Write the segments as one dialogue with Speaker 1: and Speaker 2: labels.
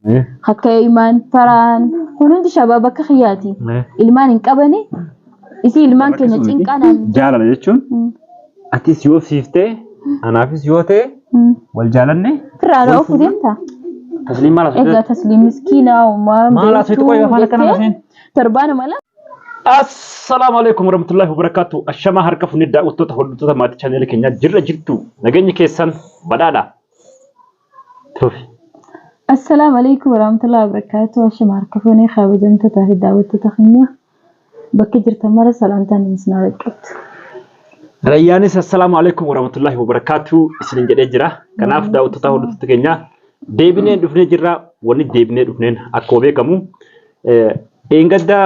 Speaker 1: Akka imaan faraan kun hundi shabaaba akka kiyyaati. Ilmaan hin qabani. Isii ilmaan keenya cinqaa naan.
Speaker 2: Jaalala jechuun atis yoo siif ta'e anaafis yoo ta'e wal jaalanne.
Speaker 1: Firraa na ofu deemta.
Speaker 2: Tasliim maal
Speaker 1: Egaa tasliim miskiinaa uumaa
Speaker 2: Maal asii qoy afaan akkana maseen.
Speaker 1: Torbaanuma la.
Speaker 2: Assalaamu alaikum warahmatullahi wabarakatuh. Ashamaa harka fuunee daawwattoota hordoftoota maatii chaanela keenyaa jirra jirtu. Nageenyi keessan badhaadha. Tufi.
Speaker 1: Assalaamu alaikum warahmatullahi wabarakatuh. Ashama harka fuunee kabajamtootaa fi daawwattoota keenya bakka jirtan mara salaamtaan isin haa dhaqqabtu.
Speaker 2: Rayyaanis assalaamu alaikum warahmatullahi wabarakatuh isinin jedhee jira. Kanaaf daawwattoota hordoftoota keenyaa deebinee dhufnee jirra. Wanni deebinee dhufneen akkuma beekamu dheengadda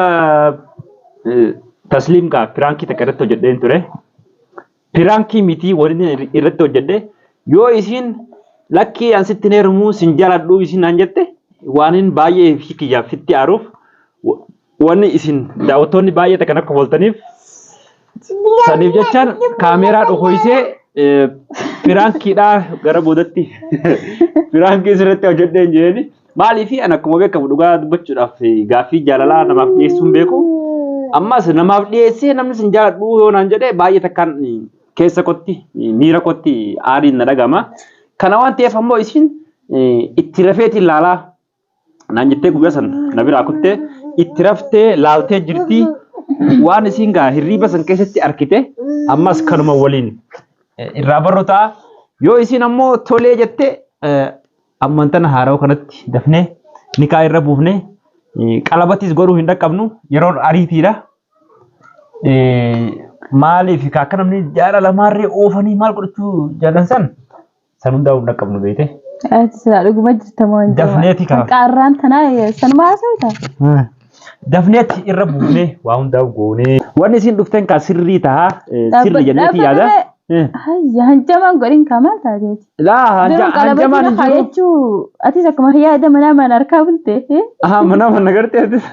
Speaker 2: tasliim gaa piraankii takka irratti hojjedheen ture. Piraankii miti wanni irratti hojjedhe yoo isiin lakkii an sitti hin heerumuu sin jaaladhu isiin naan jette waanin baay'ee fi kiyyaaf sitti aaruuf wanni isin daawwattoonni baay'ee takkan akka ooltaniif saniif jechaan kaameeraa dhokoysee piraankiidhaa gara boodatti piraankii sirriitti hojjedheen jeeni maaliif an akkuma beekamu dhugaa dubbachuudhaaf gaaffii jaalalaa namaaf dhiyeessuun beeku ammas namaaf dhiyeessee namni sin jaaladhu yoo naan jedhe baay'ee takkaan keessa kotti miira kotti aariin na dhagama kana waan ta'eef ammoo isin itti rafeetiin laalaa naan jettee guyyaa san na biraa kuttee itti raftee laaltee jirti waan isiin gaa hirriiba san keessatti arkite ammas kanuma waliin irraa barru ta'a yoo isiin ammoo tolee jette amman tana haarawa kanatti dafnee nikaa irra buufne qalabatis godhuu hin dhaqqabnu yeroon ariitiidha. Maaliif akka namni jaalala maarree oofanii maal godhachuu jaalan san San hundaa hin dhaqqabnu beekte.
Speaker 1: Ati silaa dhuguma jirta moo hin jiru?
Speaker 2: Dafneeti kaa.
Speaker 1: Qaarraan tanaa sanuma haasawita.
Speaker 2: Dafneeti irra buufnee waa hundaa goonee. Wanni isin dhufteen kaa sirrii tahaa sirri jenneeti yaada.
Speaker 1: Hayya hanjamaan godhin kaa maal taateeti?
Speaker 2: Laa
Speaker 1: Garuu
Speaker 2: hanjamaan
Speaker 1: qalabatti
Speaker 2: hin
Speaker 1: na
Speaker 2: jiru.
Speaker 1: kaayachuu atis akkuma yaada manaa mana harkaa bulte.
Speaker 2: Ahaa manaa mana gartee atis.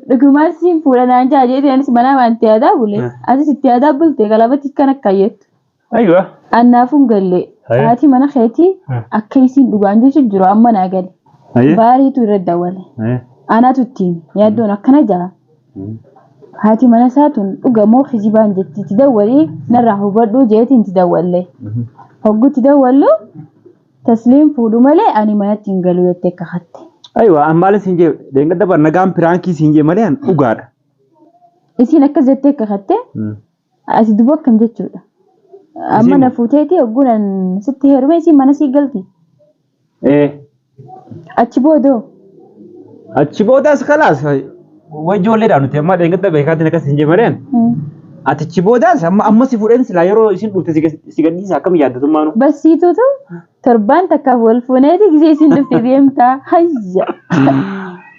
Speaker 1: Dhugumaan siin fuudha naan jaa jeetii anis manaa maan itti yaadaa bule. Atis itti yaadaa bulte qalabatti kan akka jettu.
Speaker 2: Aywa.
Speaker 1: Annaafuu hin galle.
Speaker 2: Haye.
Speaker 1: Haati mana keetii akka isiin dhugaan jechuun jiru amma naa gale.
Speaker 2: Haye.
Speaker 1: Baariitu irra dawwale.
Speaker 2: Haye.
Speaker 1: Anaatu itti hime. Yaaddoon akkana jaa. Haati mana isaa tun dhuga moo kijibaan jetti itti dawwalii narraa hubadhuu jeetiin itti dawwalle. Hogguu itti dawwallu Tasliim fuudhu malee ani manatti hin galu jettee kakatte.
Speaker 2: Aywa an maalin siin jee deengadda bar nagaan piraankii siin jee malee an dhugaadha.
Speaker 1: Isiin akkas jettee kakatte ati duba akkam jechuudha. Amma
Speaker 2: Isiin-
Speaker 1: na fuuteeti hogguun an sitti heerume isiin mana sii galti.
Speaker 2: Ee.
Speaker 1: Achi boodoo
Speaker 2: Achi boodaas kalaas way ijoolleedha nuti amma dheengadda beekaatiin akkas hin jee malee ati achi boodaas amma amma si fuudheen silaa yeroo isin dhufte si gadhiisa akkam yaaddatummaanu.
Speaker 1: Barsiituutu torbaan takkaaf wal fuuneeti gisee isin dhufte deemtaa hayya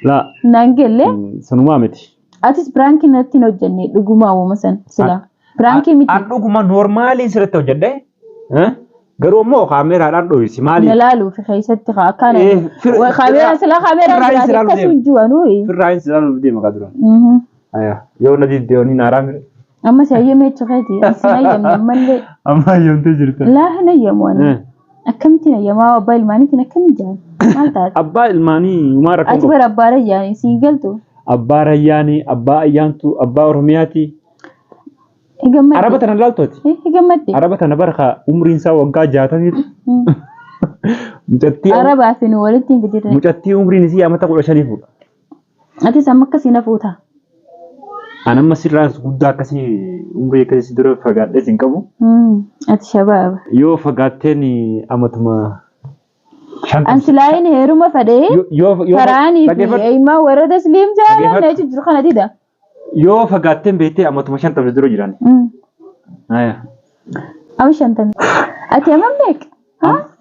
Speaker 2: Laa
Speaker 1: naan gelle
Speaker 2: sanumaa miti.
Speaker 1: atis piraankii natti hin hojjenne dhugumaa uuma san sila piraankii miti
Speaker 2: An dhuguma noormaaliin sirriitti hojjedhe. Garuu immoo kaameeraadhaan dhoyisi
Speaker 1: na
Speaker 2: maaliif?
Speaker 1: laaluu fi keessatti haa akkana
Speaker 2: Eh,
Speaker 1: kaameeraan silaa kaameeraan
Speaker 2: firraayin
Speaker 1: jiraate
Speaker 2: silaa
Speaker 1: akkasuma hin jiru
Speaker 2: Firraayin silaa nuuf deema kaa duraan. Aya, yoo na didde oni naaraa mire.
Speaker 1: Amma si hayyamee jechuu keeti. Asi hin hayyamne ammallee.
Speaker 2: Amma hayyamtee jirta.
Speaker 1: Laa hin hayyamu ani. Akkamittiin hayyamaa abbaa ilmaaniitiin akkamiin jedhan? Maal taate?
Speaker 2: Abbaa ilmaanii uumaa rakkoo
Speaker 1: Ati
Speaker 2: qabu.
Speaker 1: bara abbaa rayyaanii si hin galtu.
Speaker 2: Abbaa Rayyaanii, abbaa Ayyaantuu, abbaa Oromiyaati.
Speaker 1: Hin gammadde.
Speaker 2: Araba tana laaltooti.
Speaker 1: Hin gammadde.
Speaker 2: Araba tana bara ka umriin isaa waggaa 60tu. Mucattii
Speaker 1: Arabaa fi nu walitti hin fidirre.
Speaker 2: mucattii umriin isii amata 15 fuudha.
Speaker 1: Atis amma akkasii na fuuta.
Speaker 2: An amma sirraan guddaa akkasii umrii akkasii si dura fagaadhees hin qabu.
Speaker 1: Ati shabaaba.
Speaker 2: Yoo fagaatteen amatuma
Speaker 1: An silaayin heeruma fadhee
Speaker 2: Yoo
Speaker 1: faraanii fi
Speaker 2: dhaggeeffadhu.
Speaker 1: eeymaa warra tasliim jaalan
Speaker 2: Dhaggeeffadhu.
Speaker 1: jechuun jiru kana dida.
Speaker 2: Yoo fagaatteen beektee amatuma 50 dura jiran. Aya.
Speaker 1: Amma 50. Ati amma meeqa?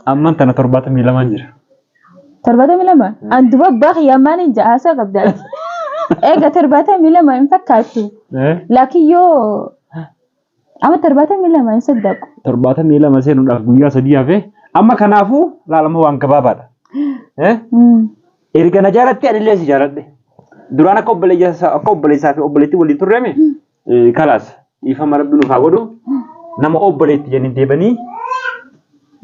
Speaker 2: Amman tana 72n jira.
Speaker 1: 72. An duba abbaa kiyyaa maaliin ja'a haasaa qabda ati. Eega 72 hin fakkaattu. Laakiin yoo amma 72 hin saddaqu.
Speaker 2: 72 seenuudhaaf guyyaa 3 hafe. Amma kanaafuu laalama waan gabaabaadha. Erga na jaalatte anillee si jaaladhe. Duraan akka obboleessa akka obboleessaa fi obboleettii waliin turreemi. Kalaas dhiifama rabbi nuuf haa godhu. Nama obboleetti jedhanii deebanii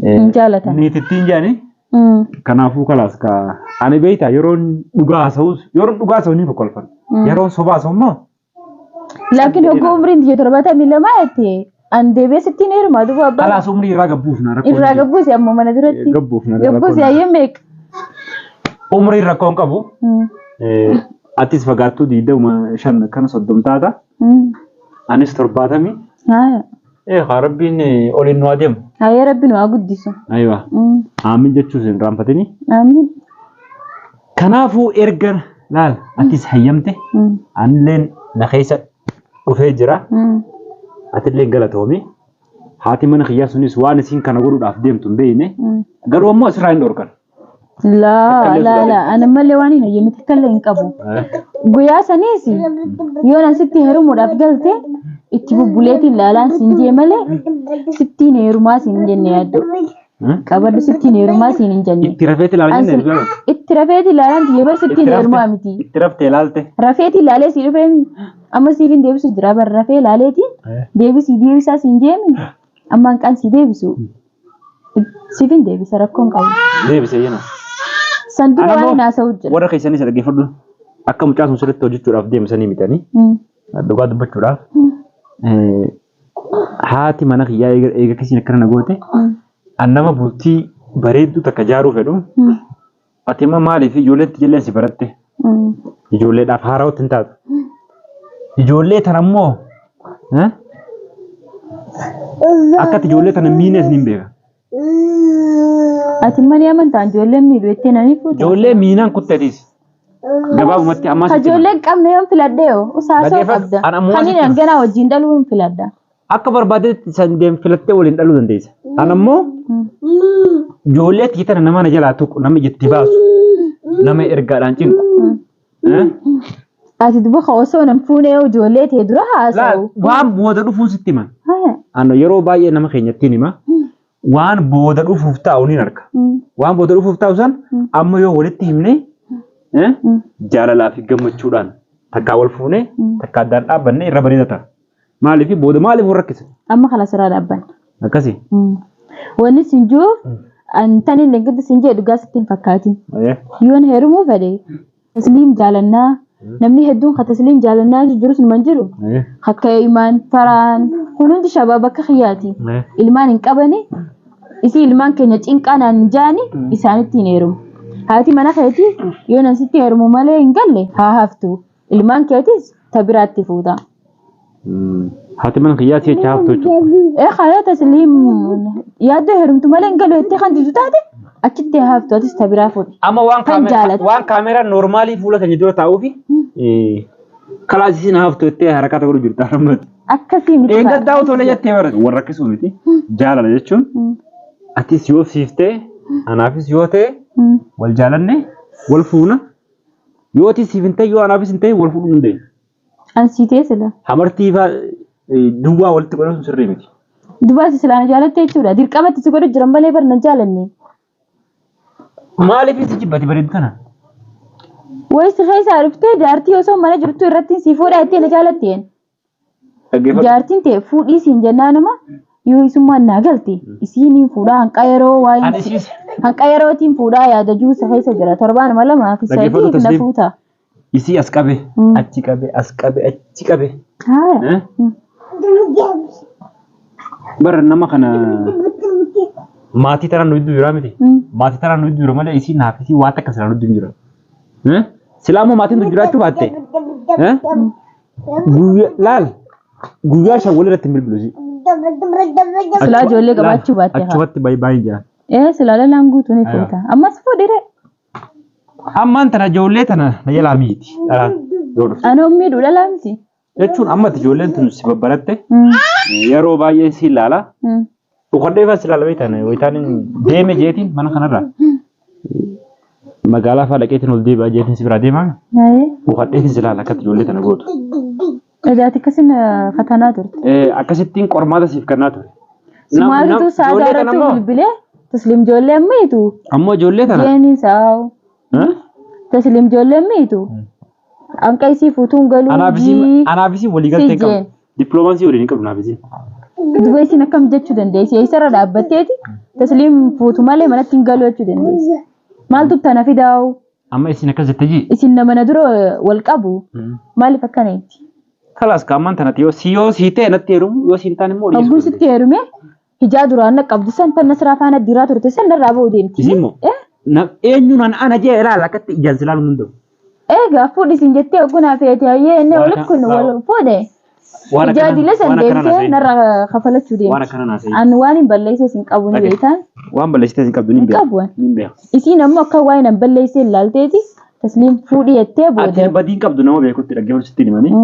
Speaker 1: Hin jaalatan.
Speaker 2: niitittiin jedhanii. Kanaafuu kalaas ka ani beektaa yeroon dhugaa haasa'us yeroon dhugaa haasa'u ni kokkolfan. Yeroon sobaa haasa'u immoo
Speaker 1: Laakiin hogguu umriin tiyya 72 jette an deebi'ee sittiin heeruma duuba abbaa.
Speaker 2: Kalaas umrii irraa gabbuufna rakkoo.
Speaker 1: Irraa gabbuusi ammoo mana duratti.
Speaker 2: Gabbuufna
Speaker 1: Gabbuusi hayyee meeqa?
Speaker 2: Umriin rakkoo hin qabu. Atis fagaattuu 25 akkana 30 taata. Anis 70.
Speaker 1: Haaya.
Speaker 2: Ee haa rabbiin oliin nu adeemu.
Speaker 1: Hayyee rabbi nu haa guddisu.
Speaker 2: Ayiwa. Aamin jechuus hin raanfatini.
Speaker 1: Aamin.
Speaker 2: Kanaafuu erga laal atis hayyamte anilleen na keessa dhufee jira. Atilleen galatoomi. Haati mana kiyyaa sunis waan isiin kana godhuudhaaf deemtu hin beekne. Garuu ammoo asirraa hin dhorkan.
Speaker 1: Laa
Speaker 2: Takkallee
Speaker 1: laa
Speaker 2: sodaadhe.
Speaker 1: laa ani ammallee waan hin hayyamne takkallee hin qabu. Guyyaa saniis yoo nan sitti heerumuudhaaf galte itti bubbuleetiin laalaan siin jee malee sittiin heerumaa siin hin jenne yaaddu. Qabadhu sittiin heerumaa siin hin jenne.
Speaker 2: Itti rafeeti ilaalan
Speaker 1: An
Speaker 2: jenne
Speaker 1: Itti rafeeti ilaalaan tiyya bar sittiin heerumaa miti.
Speaker 2: Itti raftee ilaalte.
Speaker 1: Rafeeti ilaalee sii dhufeemi. Amma siif hin deebisu jira bar rafee ilaaleetiin deebisii deebisaa siin jeemi. Amma hanqaan sii deebisu. Siif hin deebisa rakkoon qabu.
Speaker 2: Deebise jenna.
Speaker 1: San dura
Speaker 2: Ana
Speaker 1: waan
Speaker 2: immoo
Speaker 1: hin haasa'u jira.
Speaker 2: Warra keessanis dhaggeeffadhu. Akka mucaa sun sirriitti hojjechuudhaaf deemsanii mitanii dhugaa dubbachuudhaaf haati mana kiyyaa eega akkasiin akkana na goote an nama bultii bareedduu takka jaaruu fedhu ati immoo maaliif ijoolleen ijoolleen si baratte ijoolleedhaaf haarawatti hin taatu. Ijoollee tana immoo akka ati ijoollee tana miinees ni beeka.
Speaker 1: Ati malee amantaan ijoolleen miidhu jettee nani fuuta.
Speaker 2: Ijoollee miinaan kutteetis. Gabaabumatti ammaa
Speaker 1: Ka
Speaker 2: sitti hima.
Speaker 1: ijoollee hin qabne yoon filadhee hoo usaasoo
Speaker 2: Dhaggeeffadhu.
Speaker 1: qabda.
Speaker 2: An ammoo
Speaker 1: Kan
Speaker 2: sitti
Speaker 1: inni
Speaker 2: hima.
Speaker 1: ganaa wajjin dhaluu hin filadha.
Speaker 2: Akka barbaadetti san deem filattee waliin dhaluu dandeessa. An ammoo ijoollee tiyya tana nama na jalaa tuqu, nama ijatti baasu, nama ergaadhaan cinqu. Eh?
Speaker 1: Ati duba ka osoo nan fuunee yoo ijoollee tee dura
Speaker 2: Laal,
Speaker 1: haasa'u.
Speaker 2: waan booda dhufuun sitti hima.
Speaker 1: Haya.
Speaker 2: An yeroo baay'ee nama keenyattiin hima. Waan booda dhufuuf taa'u niin arka. Waan booda dhufuuf taa'u san amma yoo walitti himne jaalalaa fi gammachuudhaan takkaa wal fuunee takkaa addaan dhaabbanne irra bareeda ta'a. Maaliif booda maaliif wal rakkisa?
Speaker 1: Amma kana siraa dhaabbanna.
Speaker 2: Akkasi.
Speaker 1: Wanni sin jiruuf an tan inni giddu sin jedhu dhugaa sitti hin fakkaatin. Yoon heerumuu fedhe tasliim jaalannaa namni hedduun ka tasliim jaalannaa jirus numan jiru. Akka imaan faraan kun hundi shabaab akka kiyyaati. Ilmaan hin qabani isii ilmaan keenya cinqaa naan hin jaani isaanitti hin heerumu. Haati mana keetii yoo nan sitti heerumu malee hin galle haa haftu. Ilmaan keetis ta biraatti fuuta.
Speaker 2: Haati mana kiyyaa si jecha haftu jechuudha.
Speaker 1: Ee kaayoo tasliim yaaddoo heerumtu malee hin galu jettee kan didu taate achitti haa haftu atis ta biraa fuudhi.
Speaker 2: Amma waan
Speaker 1: Kan jaalattu.
Speaker 2: waan kaameeraa noormaalii fuula keenya dura taa'uufi kalaas isin haftu jettee harakata godhu jirta harmatti.
Speaker 1: Akkasii miti.
Speaker 2: Eeggaddaa otoo jettee barate. Wal rakkisuu miti. Jaalala jechuun atis yoo siif ta'e anaafis yoo ta'e wal jaalanne wal fuuna yoo atis siif hin ta'e yoo anaafis hin ta'e wal fuudhuu hin dandeenyu.
Speaker 1: An sii ta'e sila.
Speaker 2: Hamartii faa duwwaa walitti godhatuun sirrii miti.
Speaker 1: Dubaasi silaa na jaalatte jechuudha. Dirqamatti si godhu jiran malee bar na jaalanne.
Speaker 2: Maaliif si jibbati bareedu tana?
Speaker 1: Wayi si keessaa dhuftee jaartii osoo mana jirtu irratti si fuudha jettee na jaalatteen.
Speaker 2: Dhaggeeffadhu.
Speaker 1: Jaartiin ta'e fuudhii siin jennaa nama yoo isummaan naa galte isiiniin fuudhaa hanqa yeroo
Speaker 2: Ani
Speaker 1: waa'ee
Speaker 2: isiis
Speaker 1: hanqa yerootiin fuudhaa yaada jiru si keessa jira. Torbaanuma lamaa fi
Speaker 2: Dhaggeeffadhu
Speaker 1: sadiif na
Speaker 2: Tasliim.
Speaker 1: fuuta.
Speaker 2: Isii as qabe, achi qabe, as qabe, achi qabe.
Speaker 1: Haaya.
Speaker 2: Eh? Bara nama kana maatii tanaan nu gidduu jira miti. Maatii tanaan nu gidduu jira malee isii naaf isii waan takka silaa nu gidduu hin jiran. Eh? Silaa immoo maatiin nu jiraachuu baatte. Eh? Guyyaa laal guyyaa shan walirratti hin bilbilu isii.
Speaker 1: Silaa ijoollee qabaachuu baatte haa.
Speaker 2: Achumatti baay'ee baay'ee jira.
Speaker 1: Ee silaa lalaan guutuu ni
Speaker 2: Aywa.
Speaker 1: fuuta. Ammas fuudhire.
Speaker 2: Ammaan tana ijoollee tana na jalaa miiti. Dhalaan yoo dhufte.
Speaker 1: Anoo miidhuu dhalaa miti.
Speaker 2: Jechuun amma ati ijoolleen tun si babbaratte yeroo baay'ee si ilaala. Dhukadhee fa'aa si ilaala beektan wayitaan deeme jeetiin mana kanarraa magaalaa fa'aa dhaqeetiin ol deebi'a jeetiin si biraa deemaa. Dhukadheetiin si ilaala akkatti ijoollee tana gootu.
Speaker 1: Edaati akkasin fatanaa turte.
Speaker 2: Akkasittiin qormaata siif kennaa ture.
Speaker 1: Sumaatu saadaa
Speaker 2: Ijoollee tana
Speaker 1: irratti
Speaker 2: ammoo
Speaker 1: bilbilee tasliim ijoollee miitu.
Speaker 2: ammoo ijoollee tana.
Speaker 1: Jeeniin saa'u. Tasliim ijoollee miitu. Hanqa isii fuutuun galuu jii.
Speaker 2: Anaaf isiin waliigaltee hin
Speaker 1: Si
Speaker 2: qabdu.
Speaker 1: jeen.
Speaker 2: Dippiloomaasii waliin hin qabdu naaf isiin.
Speaker 1: Duba isiin akkam jechuu dandeessi? Eessarra dhaabbatteeti? Tasliim fuutu malee manatti hin galu jechuu dandeessi. Maaltu tana fidaa'u?
Speaker 2: Amma isin akkas jette jii.
Speaker 1: Isin nama na dura wal qabu maaliif akkana jetti?
Speaker 2: Kalaas ka ammaan tanatti yoo si yoo sii ta'e natti heerumu yoo si hin taane immoo dhiisuu
Speaker 1: Hogguun sitti
Speaker 2: dandeessa.
Speaker 1: heerume hijaa duraan na qabdu san tan nasraa faana diraa turte san narraa ba'uu deemti.
Speaker 2: Isin immoo
Speaker 1: Eh?
Speaker 2: na eenyuun an ana jee ilaala akkatti ijaan si ilaaluu hin danda'u.
Speaker 1: Egaa fuudhi sin jettee hogguu naa feete hayyee inni
Speaker 2: Waan
Speaker 1: walitti
Speaker 2: akkana
Speaker 1: kun wal fuudhe.
Speaker 2: waan
Speaker 1: Hijaa
Speaker 2: akkana
Speaker 1: dila san
Speaker 2: waan akkana
Speaker 1: deemtee
Speaker 2: naasa'in.
Speaker 1: narraa kafalachuu
Speaker 2: Waan
Speaker 1: deemti.
Speaker 2: akkana naasa'in.
Speaker 1: An waan hin balleessee sin qabu ni
Speaker 2: Dhagahi.
Speaker 1: beektaan.
Speaker 2: Waan balleessitee hin qabdu ni
Speaker 1: Hin
Speaker 2: beeka.
Speaker 1: qabu an.
Speaker 2: Ni beeka.
Speaker 1: Isiin ammoo akka waan hin balleessee ilaalteeti tasliim fuudhi jettee
Speaker 2: Ati
Speaker 1: booda.
Speaker 2: badii hin qabdu nama beekutti dhaggeeffatu sitti himanii.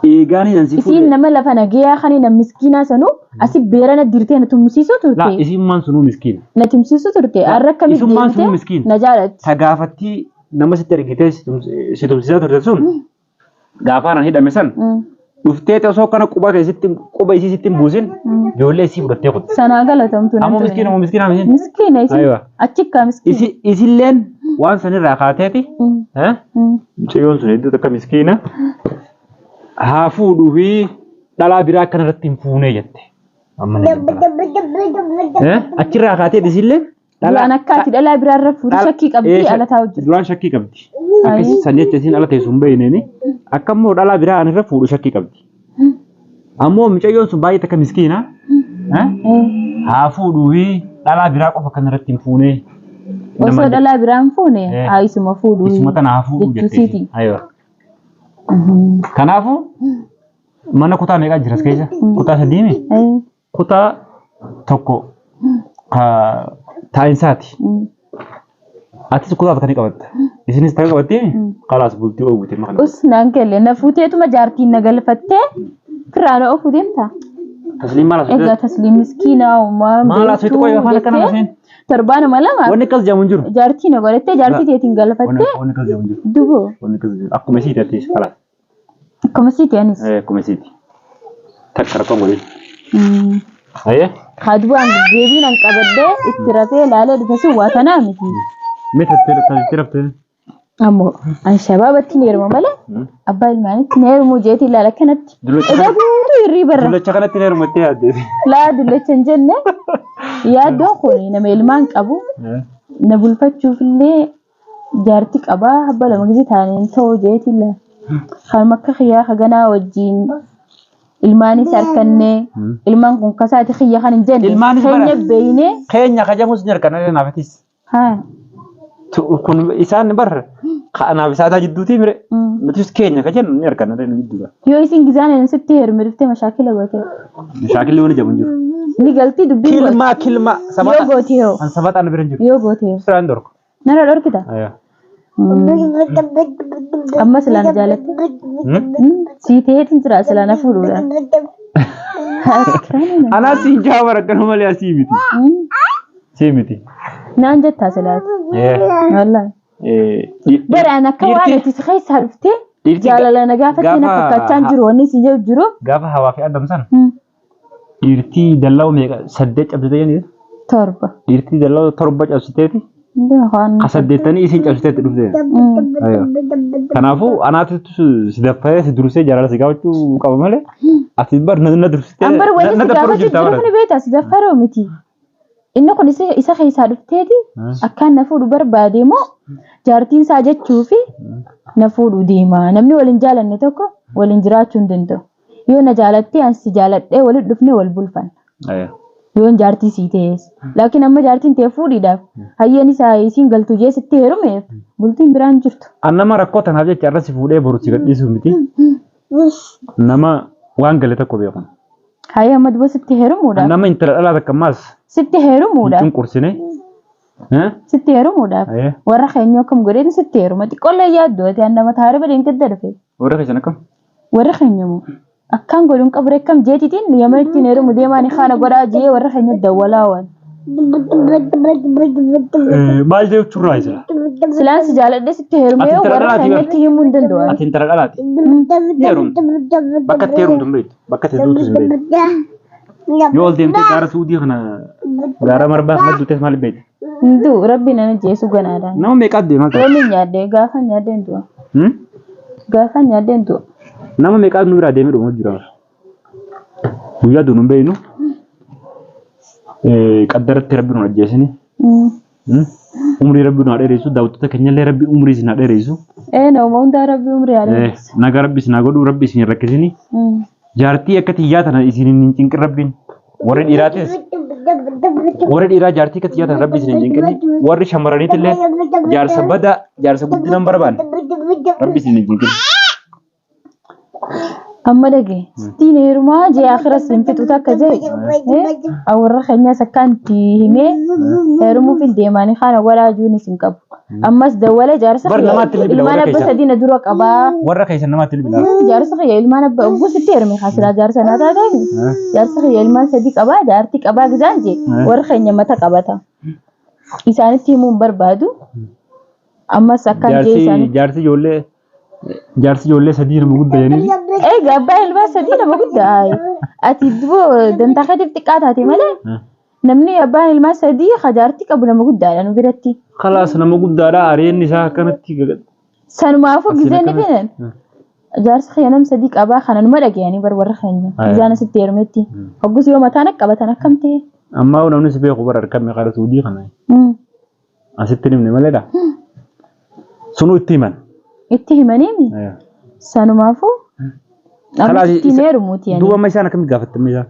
Speaker 2: Eegaanii nan si
Speaker 1: Isiin
Speaker 2: fuudhe.
Speaker 1: nama lafa nagayaa kan nama miskiinaa sanuu asi beerana dirtee na tumsiisuu
Speaker 2: Laa
Speaker 1: turte.
Speaker 2: isiin maan sunuu miskiina.
Speaker 1: Na tumsiisuu turte.
Speaker 2: Laa
Speaker 1: Har'a akkamitti
Speaker 2: isummaan sunuu
Speaker 1: deemtee
Speaker 2: miskiina.
Speaker 1: na jaalatti.
Speaker 2: Ta gaafattii nama sitti ergitee si tumsiisaa turte sun gaafaan an hidhame san dhuftee osoo kana quba keessatti quba isii sitti hin buusin ijoollee isii fudhattee kutte.
Speaker 1: Sanaa galatamtu nan
Speaker 2: Ammoo
Speaker 1: ture.
Speaker 2: miskiina moo miskiina misiin?
Speaker 1: Miskiina isin
Speaker 2: Aywa.
Speaker 1: achikkaa miskiina.
Speaker 2: Isi isilleen waan sanirraa kaateeti. Eh? Mucayyoon sun hedduu takka miskiina. Haa fuudhuu fi dhalaa biraa akkana irratti hin fuunee jette. Amma na jette. Eh? Achirraa kaateeti isilleen
Speaker 1: Duraan akka ati dhalaa biraa irra fuute shakkii qabdi ala taa'u jirti.
Speaker 2: Duraan shakkii qabdi. Akka san jecha isiin ala teessu hin beekneeni. Akka immoo dhalaa biraa ani irra fuudhu shakkii qabdi. Ammoo mucayyoon sun baay'ee takka miskiina. Haa fuudhuu fi dhalaa biraa qofa kan irratti hin fuunee.
Speaker 1: Osoo dhalaa biraa hin fuune haa isuma fuudhuu.
Speaker 2: Isuma tana haa fuudhuu
Speaker 1: jechuu
Speaker 2: jettee.
Speaker 1: siiti.
Speaker 2: Aywa. Kanaafuu mana kutaa meeqaa jira as keessa? Kutaa sadiimi? Kutaa tokko ka taa'insaati. Atis kutaa takka ni qabatta. Isinis takka qabattee kalaas bultii oowwite makana.
Speaker 1: Us naan kelle na fuuteetuma jaartiin na galfattee firraa na oofuu deemta.
Speaker 2: Tasliim maal
Speaker 1: Egaa
Speaker 2: asoote?
Speaker 1: tasliim miskiinaa uumaa
Speaker 2: Maal asoote qoy afaan akkana maseen?
Speaker 1: Torbaanuma lama
Speaker 2: Wanni akkas jedhamu hin jiru.
Speaker 1: jaartii na godhattee jaartii teetiin galfattee
Speaker 2: Wanni akkas jedhamu hin jiru.
Speaker 1: duboo
Speaker 2: Wanni akkas jedhamu. Akkuma isii taatee kalaas.
Speaker 1: Akkuma siiti anis.
Speaker 2: Akkuma isiiti. Takka rakkoon godhin. Ayyee.
Speaker 1: Haa duwwaan deebiin an qabadhee itti rafee ilaalee dhufe sun waa tanaa miti.
Speaker 2: Mee tattee raftee.
Speaker 1: Ammoo an shabaabatti ni heeruma malee abbaa ilmaanitti ni heerumuu jeetii ilaala akkanatti.
Speaker 2: Dullacha
Speaker 1: Egaa guutuu hirriiba irra.
Speaker 2: Dullacha kanatti ni heerumattee yaadde.
Speaker 1: Laa dullacha hin jenne yaaddoon kun nama ilmaan qabu na bulfachuuf illee Jaarti qabaa habba lama gizee taaneen ta'uu jeetiin la. Kanuma akka kiyyaa haganaa wajjiin ilmaanis harkannee ilmaan kun kasaati kiyya kan hin jenne
Speaker 2: Ilmaanis bara-
Speaker 1: keenya beeynee
Speaker 2: Keenya kajamus ni harkanna naafatis.
Speaker 1: haa
Speaker 2: Kun isaan bar anaaf isaataa jidduutii mire. Nutis keenya ka jennu ni harkanna nu jidduudha.
Speaker 1: Yoo isin gizaan inni sitti heerume dhuftee mashaakila goote.
Speaker 2: Shaakilli wani jabu hin jiru.
Speaker 1: Ni galtii dubbiin goote.
Speaker 2: Kilmaa kilmaa
Speaker 1: Yoo goote hoo
Speaker 2: An sabaxaan bira hin jiru.
Speaker 1: yoo goote hoo
Speaker 2: Siraan dorku.
Speaker 1: Nana dhorkita?
Speaker 2: Aywa.
Speaker 1: Amma silaa na jaalatte? Sii ta'eetiin jira silaa na fuudhuudha.
Speaker 2: Anaa siin jaha bara akkana malee asii miti. Sii miti.
Speaker 1: Naan jettaa silaati. Wallaahi. Bara an akka waan ati si keessaa dhuftee jaalala na gaafattee na fakkaachaa hin jiru wanni si jedhu jiru.
Speaker 2: Gaafa hawaa fi adam sana Dhiirtii dallaa'u meeqa saddeet cabsite jenni?
Speaker 1: Torba.
Speaker 2: Dhiirtii dallaa'u torba cabsiteeti
Speaker 1: Waan
Speaker 2: ka saddeettanii isiin cabsiteetti dhufte. Ayyo. Kanaafuu anaatu si daffaree si dursee jaalala si gaafachuu qaba malee ati bar na dursitee
Speaker 1: An bar wanni
Speaker 2: na
Speaker 1: si
Speaker 2: daffaruu
Speaker 1: gaafachuu
Speaker 2: jirta
Speaker 1: jiru
Speaker 2: bara.
Speaker 1: ni beekta si daffaroo miti. Inni kun isa keessaa dhufteeti akkaan na fuudhu barbaade moo jaartiin isaa jechuu fi na fuudhu deema. Namni waliin jaalanne tokko waliin jiraachuu hin danda'u. Yoo na jaalattee an si jaaladhee walitti dhufnee wal bulfanna. Yoon jaartii sii ta'es. Laakiin amma jaartiin tee fuudhiidhaaf hayyeen isaa isiin galtu jee sitti heerumeef bultiin biraan jirtu.
Speaker 2: An nama rakkoo tanaaf jecha irra si fuudhee boru si gadhiisuu miti. Nama waan gale tokko beeku.
Speaker 1: Hayyee amma duba sitti
Speaker 2: An
Speaker 1: heerumuudhaaf.
Speaker 2: nama intala dhalaa takka ammaas
Speaker 1: Sitti
Speaker 2: hin
Speaker 1: heerumuudhaaf.
Speaker 2: cunqursine.
Speaker 1: Sitti heerumuudhaaf. Warra keenya akkam godheen sitti heeruma. Xiqqoollee yaaddu ati an nama taarima deemtee dhufe.
Speaker 2: Warra keessan akkam?
Speaker 1: Warri keenya moo akkaan godhuun qabure akkam jeetitiin yamanittiin heerumu deemaa ni kaana godhaa jee warra keenya dawwalaa waan.
Speaker 2: Maal jechuurraa jira?
Speaker 1: Silaan si jaaladhee sitti heerumee
Speaker 2: Ati intala
Speaker 1: warra
Speaker 2: dhalaati bar.
Speaker 1: keenyatti himuu hin danda'u.
Speaker 2: Ati intala dhalaati. Heerumte. Bakka itti heerumtu hin beektu. Bakka itti duutus hin beektu. Yoo ol deemtee gaara suudii kana gaara marbaa kana duutes maal beekti?
Speaker 1: Hin du'u rabbi nan ajjeesu ganaadhaan.
Speaker 2: Nama meeqaat deemaa ture?
Speaker 1: Yoomiin nyaadhee gaafa nyaadhee hin du'a.
Speaker 2: Hmm?
Speaker 1: Gaafa nyaadhee hin du'a.
Speaker 2: Nama meeqaat nu biraa deemee dhumaa jira. Guyyaa duunu hin beeknu. Qaddaratti rabbi nu ajjeesini. Umrii rabbi nu haa dheeressu. Daawwattoota keenyallee rabbi umrii isin haa dheeressu.
Speaker 1: Ee nama hundaa rabbi umrii haa dheeressu.
Speaker 2: Nagaa rabbi isin haa godhu rabbi isin hin rakkisini. Jaartii akka tiyyaa tana isin hin cinqin rabbiin. Warri dhiiraatis warri dhiiraa jaartii akka tiyyaa tana rabbi isin hin cinqini. Warri shamarraniitillee jaarsa badaa jaarsa guddina hin barbaanne rabbi isin hin cinqini.
Speaker 1: Amma dhage sittiin heerumaa jee akira siin fixu takka jee warra keenyas akkaan itti himee heerumuuf hin deemaanii kana walaajuunis hin qabu. Ammas dawwala jaarsa
Speaker 2: Bar namaatti bilbila
Speaker 1: ilmaan
Speaker 2: warra
Speaker 1: abba
Speaker 2: keessa.
Speaker 1: sadii na dura qabaa.
Speaker 2: Warra keessa namaatti bilbila.
Speaker 1: Jaarsa kiyya ilmaan abba ogguu sitti heerume kaasilaa jaarsa naa taatee jaarsa kiyya ilmaan sadii qabaa jaartii qabaa gizaan jee warra keenya mata qabata. Isaanitti himuu hin barbaadu. Ammas akkaan jee
Speaker 2: Jaarsi
Speaker 1: isaanitti.
Speaker 2: jaarsi ijoollee jaarsi ijoollee sadii nama guddaa jedhanii.
Speaker 1: Egaa abbaa ilmaan sadii nama guddaa. Ati duboo dantaa keetiif xiqqaa taate malee namni abbaan ilmaan sadii hajaartii qabu nama guddaadha nu biratti.
Speaker 2: Kalaas nama guddaadha areenni isaa akkanatti
Speaker 1: Sanumaafuu
Speaker 2: Asiin
Speaker 1: gizeen ni
Speaker 2: akkanatti.
Speaker 1: finan. Jaarsi kiyya nam sadii qabaa kana numa dhagayanii bar warra keenya. Gizaan asitti heerumetti. Hoggus yoo mataan akka qabatan akkam ta'e.
Speaker 2: Ammaa namni si beeku bara harka meeqa suudii kana. Asitti hin himne maleedha. Sunuu itti himan.
Speaker 1: Itti himaniimi. Sanumaafuu amma
Speaker 2: Kalaas
Speaker 1: sitti hin heerumuuti ani.
Speaker 2: Duuba amma isaan akkamitti gaafatte amma isaan?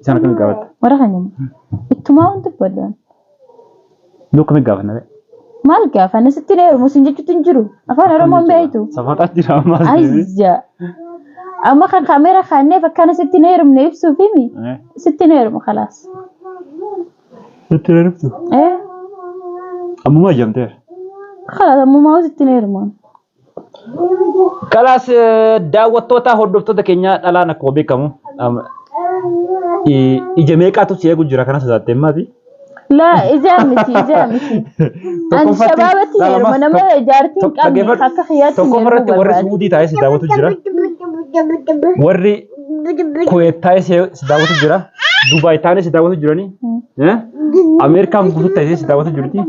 Speaker 2: Isaan akkamitti gaafatte?
Speaker 1: Warra keenya ittumaa wanti dubbadhu.
Speaker 2: Duuba akkamitti gaafanna?
Speaker 1: Maal gaafanna sitti hin heerumu sin jechuutti hin jiru. Afaan Oromoo hin beektu.
Speaker 2: Safaxaa jira ammaas.
Speaker 1: Ayya. Amma kan kaameera kaanneef akkana sitti hin heerumne ibsuuf himi. Sitti hin heerumu kalaas.
Speaker 2: Sitti hin heerumtu?
Speaker 1: Eh.
Speaker 2: Ammumaa ijamteera.
Speaker 1: Kalaas ammumaa sitti hin heerumu.
Speaker 2: Kalaas daawwattoota hordoftoota keenya dhalaan akkuma beekamu ija meeqaatu si eegu jira kana sodaattee maati?
Speaker 1: Laa ijaa miti ijaa miti. Ani shabaabatti heeruma nama jaartii hin qabne akka kiyyaatti hin
Speaker 2: Tokkoffaa irratti
Speaker 1: heerumuu
Speaker 2: warri
Speaker 1: barbaade.
Speaker 2: Suudii taa'ee si daawwatu jira. Warri Kuweet taa'ee si daawwatu jira. Dubaay taa'ee si daawwatu jirani. Ameerikaan guutuu taa'ee si daawwatu jirti.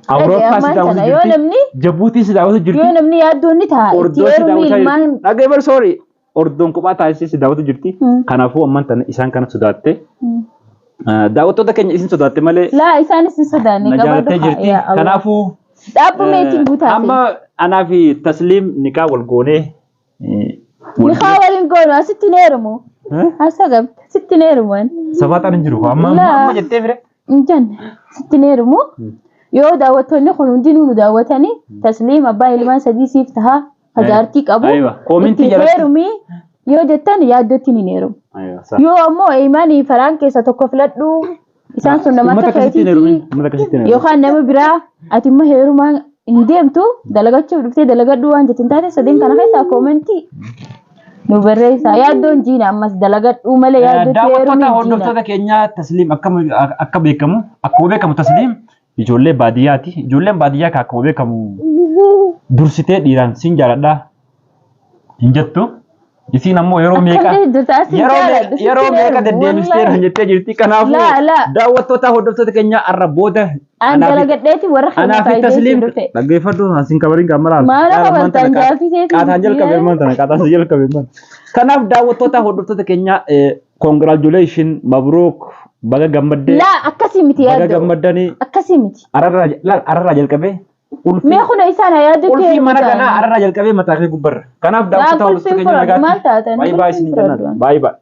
Speaker 2: Awurooppaa si
Speaker 1: ammaan
Speaker 2: daawwatu
Speaker 1: tana yoo
Speaker 2: jirti.
Speaker 1: namni
Speaker 2: Jabuutii si daawwatu jirti.
Speaker 1: yoo namni yaaddoon ni ta'a itti
Speaker 2: Ordoo si
Speaker 1: heerumii
Speaker 2: daawwachaa
Speaker 1: ilmaan
Speaker 2: jirti. Dhagee bar sorry. Ordoon kophaa taasisee si daawwatu jirti. Kanaafuu ammaan tana isaan kana sodaatte. Daawwattoota keenya isin sodaatte malee
Speaker 1: Laa isaanis hin sodaanne
Speaker 2: na
Speaker 1: qabadhu
Speaker 2: jaalattee
Speaker 1: haa
Speaker 2: jirti.
Speaker 1: yaa Allah.
Speaker 2: Kanaafuu
Speaker 1: Dhaabbu meetiin guutaate.
Speaker 2: amma anaa fi Tasliim nikaa wal goonee wal
Speaker 1: Nikaa waliin goonu asitti hin heerumu. Hasa qabda sitti hin heerumu ani.
Speaker 2: Safaaxaan hin jiru. Amma
Speaker 1: Laa.
Speaker 2: amma jettee fire.
Speaker 1: Hin jenne sitti hin heerumu. Yoo daawwattoonni kun hundinuu nu daawwatanii Tasliim abbaa ilmaan sadii siif tahaa ka jaartii qabu
Speaker 2: Aywa. Koomentii
Speaker 1: itti
Speaker 2: jalatti.
Speaker 1: heerumi yoo jettan yaaddootti hin heerumu.
Speaker 2: Aywa. Sa.
Speaker 1: Yoo ammoo imaanii faraan keessa tokko filadhu isaan sun nama
Speaker 2: Uummata
Speaker 1: akka
Speaker 2: akkasitti hin heerumin.
Speaker 1: keetiiti
Speaker 2: Uummata akkasitti hin heerumin.
Speaker 1: yookaan nama biraa ati immoo heerumaa hin deemtu dalagachuuf dhuftee dalagadhu waan jettu hin taate sadeen kana keessaa koomentii nu barreessaa yaaddoon jiina ammas dalagadhuu malee yaaddootti heerumii
Speaker 2: Daawwattoota
Speaker 1: jiina.
Speaker 2: hordoftoota keenyaa Tasliim akka beekamu akkuma beekamu Tasliim ijoollee baadiyyaati. Ijoolleen baadiyyaa kan akkuma beekamu dursitee dhiiraan siin jaaladha hin jettu. Isiin ammoo yeroo meeqa
Speaker 1: Akkam dursa as hin
Speaker 2: yeroo
Speaker 1: jaaladhu
Speaker 2: meeqa yeroo
Speaker 1: sitti
Speaker 2: meeqa
Speaker 1: heerumu
Speaker 2: deddeebistee
Speaker 1: wallaahi.
Speaker 2: naan jettee jirti. Kanaafuu
Speaker 1: Laa laa
Speaker 2: daawwattoota hordoftoota keenyaa arra booda
Speaker 1: an
Speaker 2: anaa fi
Speaker 1: dalagadheeti warra keenya
Speaker 2: anaa fi
Speaker 1: faayidaa
Speaker 2: Tasliim
Speaker 1: isin dhufe.
Speaker 2: dhaggeeffadhu asiin kabariin kan malaan.
Speaker 1: Maala
Speaker 2: Laala ammaan
Speaker 1: kabaltaan
Speaker 2: tana
Speaker 1: jaartii teetiin
Speaker 2: qaataan jalqabe ammaan tana qaataan jalqabe ammaan. Kanaaf daawwattoota hordoftoota keenyaa congratulation mabruuk baga gammaddee
Speaker 1: Laa akkasii miti
Speaker 2: baga
Speaker 1: yaaddoo.
Speaker 2: gammaddanii
Speaker 1: Akkasii miti.
Speaker 2: ararraa laal ararraa jalqabee ulfii
Speaker 1: Mee kuna isaan haa yaaddootti
Speaker 2: ulfii
Speaker 1: heerumu
Speaker 2: mana kanaa
Speaker 1: ta'an.
Speaker 2: ararraa jalqabee mataa kee gubbarra. Kanaaf
Speaker 1: Laa
Speaker 2: daawwattoota
Speaker 1: qulfiin
Speaker 2: hordoftoota keenya
Speaker 1: fudhadhu maal
Speaker 2: nagaatti
Speaker 1: taatan
Speaker 2: baay'ee baay'ee
Speaker 1: qulfiin
Speaker 2: isin jennaan
Speaker 1: fudhadhu.
Speaker 2: baay'ee baay'ee.